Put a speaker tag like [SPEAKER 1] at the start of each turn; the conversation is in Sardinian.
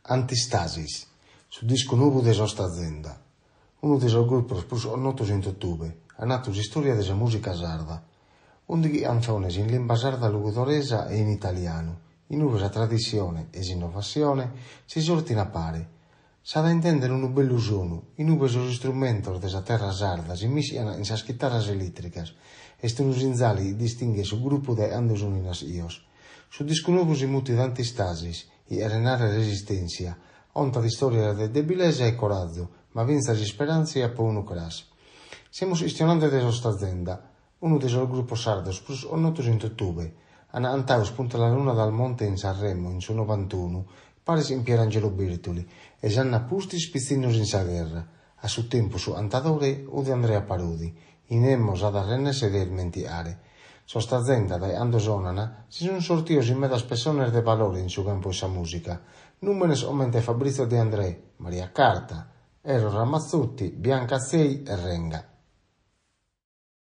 [SPEAKER 1] Antistasis, su discu nou de sos Tazenda, unu de sos grupos prus connotos in totube, at natu s'istòria de sa mùsica sarda. Ùndighi cantzones in limba sarda logudoresa e in italianu, in ue sa tradissione e s'innovassione si sortin a pare. S'at a intèndere unu bellu sonu, in ue sos istrumentos de sa terra sarda si mischian in sas chitarras elètricas, est unu sinzale chi distinghet su grupu dae cando sunt naschios. Su discu nou si mutit Antistasis, chi cheret nàrrere resistèntzia, contat istòrias de debilesa e corazu, ma fintzas isperàntzia pro unu cras. Semus chistionande de sos Tazenda, unu de sos grupos sardos prus connotos in totube. An cantadu Spunta la luna dal monte in Sanremo in su novantunu, paris chin Pierangelo Bertoli, e s'annu a pustis Pitzinnos in sa gherra. A su tempus su cantadore fut Andrea Parodi, chi nemos at a renèssere de ismentigare. Sos Tazenda, dae cando sonan, si sunt sortidos in medas pessones de valore in su campu 'e sa mùsica, nùmenes comente Fabrizio De André, Maria Carta, Eros Ramazzotti, Bianca Atzei e Renga.